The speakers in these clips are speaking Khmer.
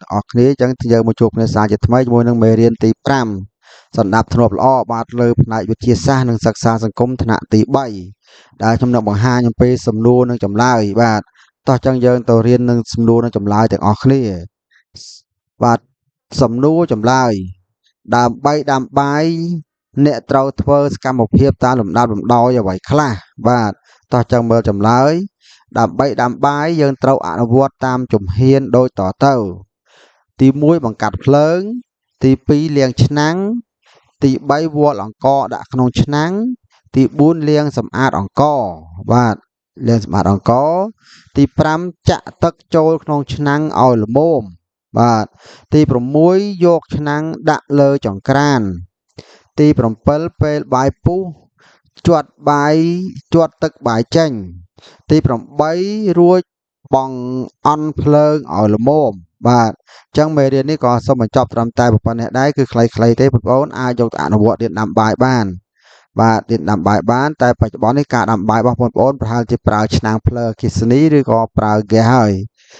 ទាំងអស់គ្នាអញ្ចឹងយើងមកជួបគ្នាសាជាថ្មីជាមួយនឹងមេរៀនទី5សន្តាប់ធ្នាប់ល្អបាទលើផ្នែកវិទ្យាសាស្ត្រនិងសិក្សាសង្គមថ្នាក់ទី3ដែលខ្ញុំនឹងបង្ហាញអំពីសំណួរនិងចម្លើយបាទតោះចឹងយើងទៅរៀននឹងសំណួរនិងចម្លើយទាំងអស់គ្នាបាទសំណួរចម្លើយដើម្បីដាំបាយអ្នកត្រូវធ្វើសកម្មភាពតាមលំដាប់លំដោយអ្វីខ្លះបាទតោះចឹងមើលចម្លើយដើម្បីដាំបាយយើងត្រូវអនុវត្តតាមជំហានដូចតទៅទី1បង្កាត់ភ្លើងទី2លាងឆ្នាំងទី3វាល់អង្ករដាក់ក្នុងឆ្នាំងទី4លាងសម្អាតអង្ករបាទលាងសម្អាតអង្ករទី5ចាក់ទឹកចូលក្នុងឆ្នាំងឲ្យល្មមបាទទី6យកឆ្នាំងដាក់លើចង្ក្រានទី7ពេលបាយពុះជាត់បាយជាត់ទឹកបាយចេញទី8រួចបងអន់ភ្លើងឲ្យល្មមបាទអញ្ចឹងមេរៀននេះក៏សូមបញ្ចប់ត្រឹមតែប៉ុណ្ណេះដែរគឺខ្លីៗទេបងប្អូនអាចយកទៅអនុវត្តរៀនដាំបាយបានបាទរៀនដាំបាយបានតែបច្ចុប្បន្ននេះការដាំបាយរបស់បងប្អូនប្រហែលជាប្រើឆ្នាំងភ្លើងអគ្គិសនីឬក៏ប្រើហ្គាសហើយ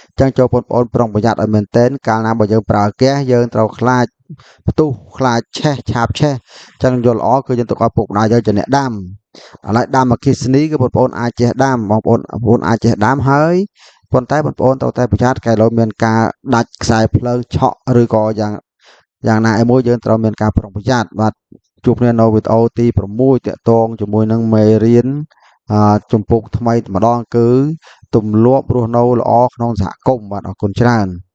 អញ្ចឹងចូលបងប្អូនប្រុងប្រយ័ត្នឲ្យមែនទែនកាលណាបើយើងប្រើហ្គាសយើងត្រូវខ្លាចផ្ទុះខ្លាចឆេះឆាបឆេះអញ្ចឹងយល់ល្អគឺយើងទុកឲ្យពុកម្ដាយយើងជាអ្នកដាំឥឡូវដាំអគ្គិសនីគឺបងប្អូនអាចចេះដាំបងប្អូនបងប្អូនអាចចេះដាំហើយប៉ុន្តែបងប្អូនត្រូវតែប្រយ័ត្នកែលោមានការដាច់ខ្សែភ្លើងឆក់ឬក៏យ៉ាងយ៉ាងណាឯមួយយើងត្រូវមានការប្រុងប្រយ័ត្នបាទជួបគ្នានៅវីដេអូទី6តាក់ទងជាមួយនឹងមេរៀនជំពូកថ្មីម្ដងគឺទម្លាប់រស់នៅល្អក្នុងសហគមន៍បាទអរគុណច្រើន។